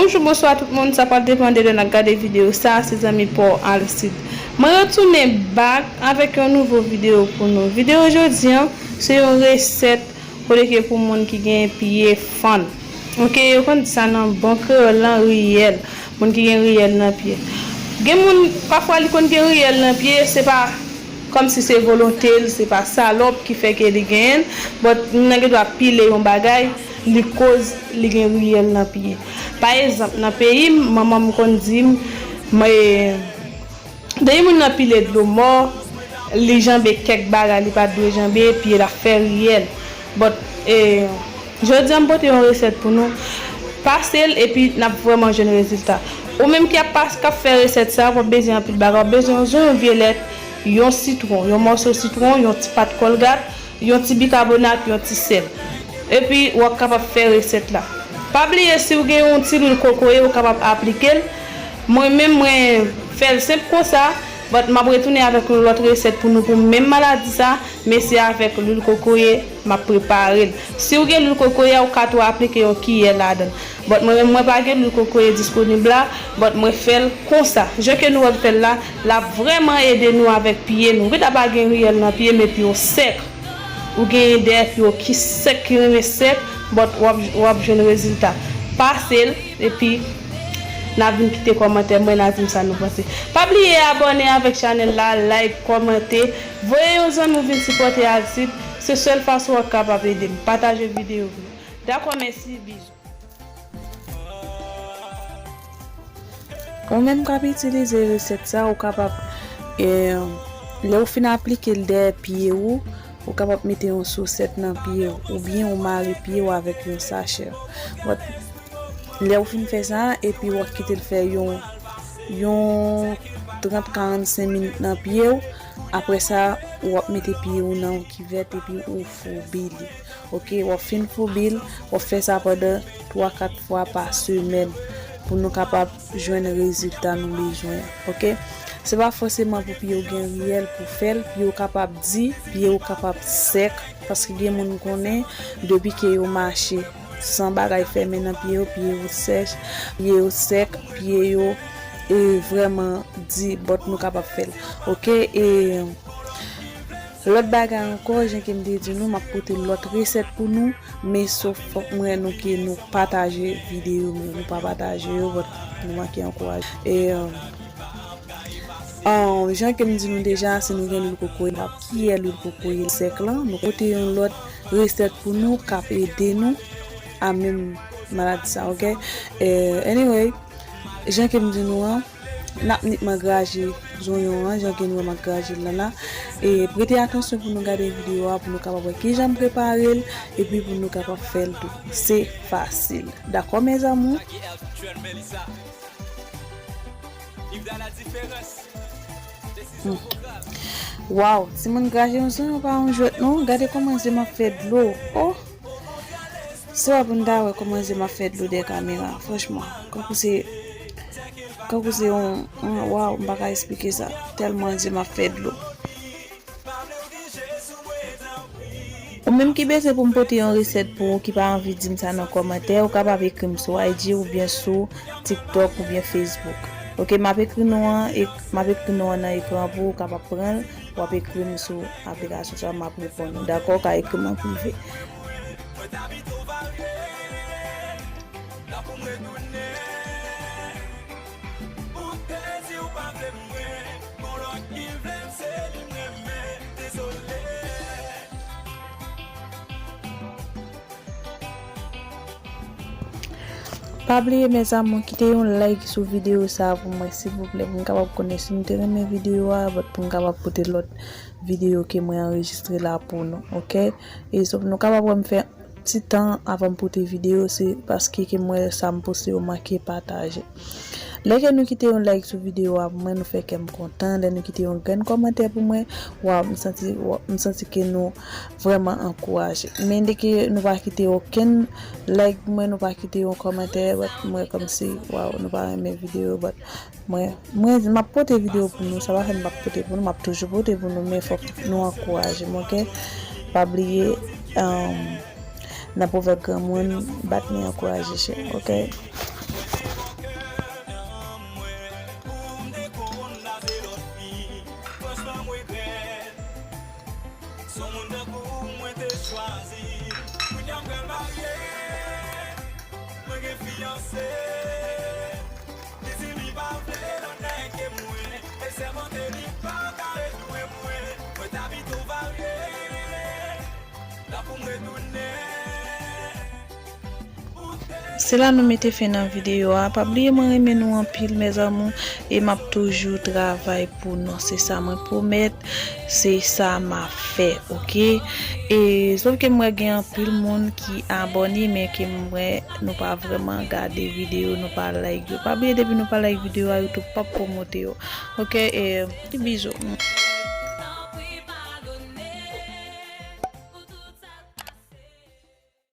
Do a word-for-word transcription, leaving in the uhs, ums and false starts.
Bonjou, bonswa tout moun, sa pral depann de lè n ap gade videyo sa, se zanmi pa w Alcide. Mwen retounen back avèk yon nouvo videyo pou nou. Videyo jodi an, se yon resèt kote ke pou moun ki gen pye fann. Oke, yo konn di sa nan bon kreyòl lan, riyèl. Moun ki gen riyèl nan pye. Gen moun, pafwa li konn gen riyèl nan pye, se pa kòmsi se volonte l, se pa salòp ki fè ke li genyen l, but moun nan gen dwa pile yon bagay, li koz li gen riyèl nan pye. Pa egzanp, nan peyi m, manman m konn di m, mwen, depi moun nan pile dlo mò, li janbe kèk bagay li pa t dwe janbe, pye l ap fè riyèl. But, eh, jodi a m pote yon resèt pou nou. Pase l epi n ap vrèman jwenn rezilta. Ou menm ki ap pas-, k ap fè resèt sa, w ap bezwen anpil bagay. W ap bezwen yon, yon vye lèt, yon sitwon, yon mòso sitwon, yon ti pat kòlgat, yon ti bikabonat, yon ti sèl. Epi, w ap kapab fè resèt la. Pa bliye, si w gen yon ti lwil kokoye, ou kapab aplike l. Mwen menm, mwen fè l senp konsa, but m ap retounen avèk yon lòt resèt pou nou pou menm maladi sa, men se avèk lwil kokoye m ap prepare l. Si w gen lwil kokoye a, ou ka tou aplike yon kiyè ladan l. But mwen menm, mwen pa gen lwil kokoye disponib la, but mwen fè l konsa. Jan ke nou wè m fè l la, l ap vrèman ede nou avèk pye nou. Ou gentan pa gen riyèl nan pye, men pye w sèk. Ou genyen dèyè pye w ki sèk, ki renmen sèk, but w ap, w ap jwenn rezilta. Pase l, epi n a vin kite kòmantè mwen, n a di m sa nou panse. Pa bliye abòne avèk chanèl la, like, kòmante, voye yon zanmi w vin sipòte Alcide. Se sèl fason w ap kapab ede m. Pataje videyo pou nou. Dakò, mèsi, bizou. Ou menm k ap itilize resèt sa, ou kapab, eh, lè w fin aplike l dèyè pye w, ou kapab mete yon sosèt nan pye w, oubyen ou mare pye w avèk yon sachè. But, lè w fin fè sa, epi w ap kite l fè yon, yon trant, karannsenk minit nan pye w, apre sa, w ap mete pye w nan yon kivèt epi ou foubi li. Oke, w ap fin foubi l, w ap fè sa pandan twa, kat fwa pa semèn pou nou kapab jwenn rezilta nou bezwen an. Oke? Se pa fòseman pou pye w gen riyèl pou fè l, pye w kapab di, pye w kapab sèk, paske gen moun konnen, depi ke yo mache san bagay fèmen nan pye yo, pye yo sèch, pye yo sèk, pye yo, e, vrèman di, but nou kapab fè l. Oke? E, lòt bagay ankò, jan ke m te di nou, m ap pote lòt resèt pou nou, men sof fòk m wè nou ke nou pataje videyo m yo, nou pa pataje yo, but nou manke ankouraje. E, um, um, jan ke m di nou deja, si nou gen lwil kokoye, nou ap kiyè lwil kokoye sèk lan, nou pote yon lòt resèt pou nou k ap ede nou a menm maladi sa, oke? E, anyway, jan ke m di nou an, n ap nètman graje zonyon an, jan ke nou wè m ap graje l la la. E prete atansyon pou nou gade videyo a, pou nou kapab wè kijan m prepare l, epi pou nou kapab fè l tou. Se fasil. Dakò, mes amours? Hmm. Waw, timoun, graje yon zonyon pa yon jwèt non. Gade kòman je m ap fè dlo. Oh! Se pa pou n ta wè kòman je m ap fè dlo dèyè kamera, franchman. Kankou se, kankou se yon, yon, waw, m pa ka esplike sa. Tèlman je m ap fè dlo. Ou menm ki bezwen pou m pote yon resèt pou ou ki pa anvi di m sa nan kòmantè, ou kapab ekri m sou I G oubyen sou TikTok oubyen Facebook. Oke, m ap ekri non an, ek-, m ap ekri non an nan ekran pou ou kapab pran l, w ap ekri m sou aplikasyon sa, m ap reponn ou. Dakò, ou ka ekri m an prive. Pa bliye, mes amours, kite yon like sou videyo sa a pou mwen, silvouplè, pou m kapab konnen si nou te renmen videyo a, but pou m kapab pote lòt videyo ke mwen anrejistre la pou nou, oke? E so, nou kapab wè m fè ti tan avan m pote videyo, se paske ke m wè sa m poste yo manke pataje. Lè ke nou kite yon like sou videyo a pou mwen, nou fè kè m kontan. Lè nou kite yon grenn kòmantè pou mwen, waw, m santi, waw, m santi ke nou vrèman ankouraje. Men dèke nou pa kite okenn like pou mwen, nou pa kite yon kòmantè, but mwen kòmsi, waw, nou pa renmen videyo, but mwen, mwen, m ap pote videyo pou nou, sa pa fè m p ap pote pou nou, m ap toujou pote pou nou, men fòk nou ankouraje m, oke? Pa bliye, um, nan pwovèb granmoun, bat men ankouraje chen, oke? Se la nou mete fen nan videyo a. Pa bliye mwen renmen nou anpil, mes amours, e m ap toujou travay pou nou. Se sa mwen pwomèt, se sa m ap fè, oke? E sòf ke m wè gen anpil moun ki abòne, men ke m wè nou pa vrèman gade videyo, nou pa like yo. Pa bliye depi nou pa like videyo a, YouTube p ap pwomote yo. Oke, e ti bizou.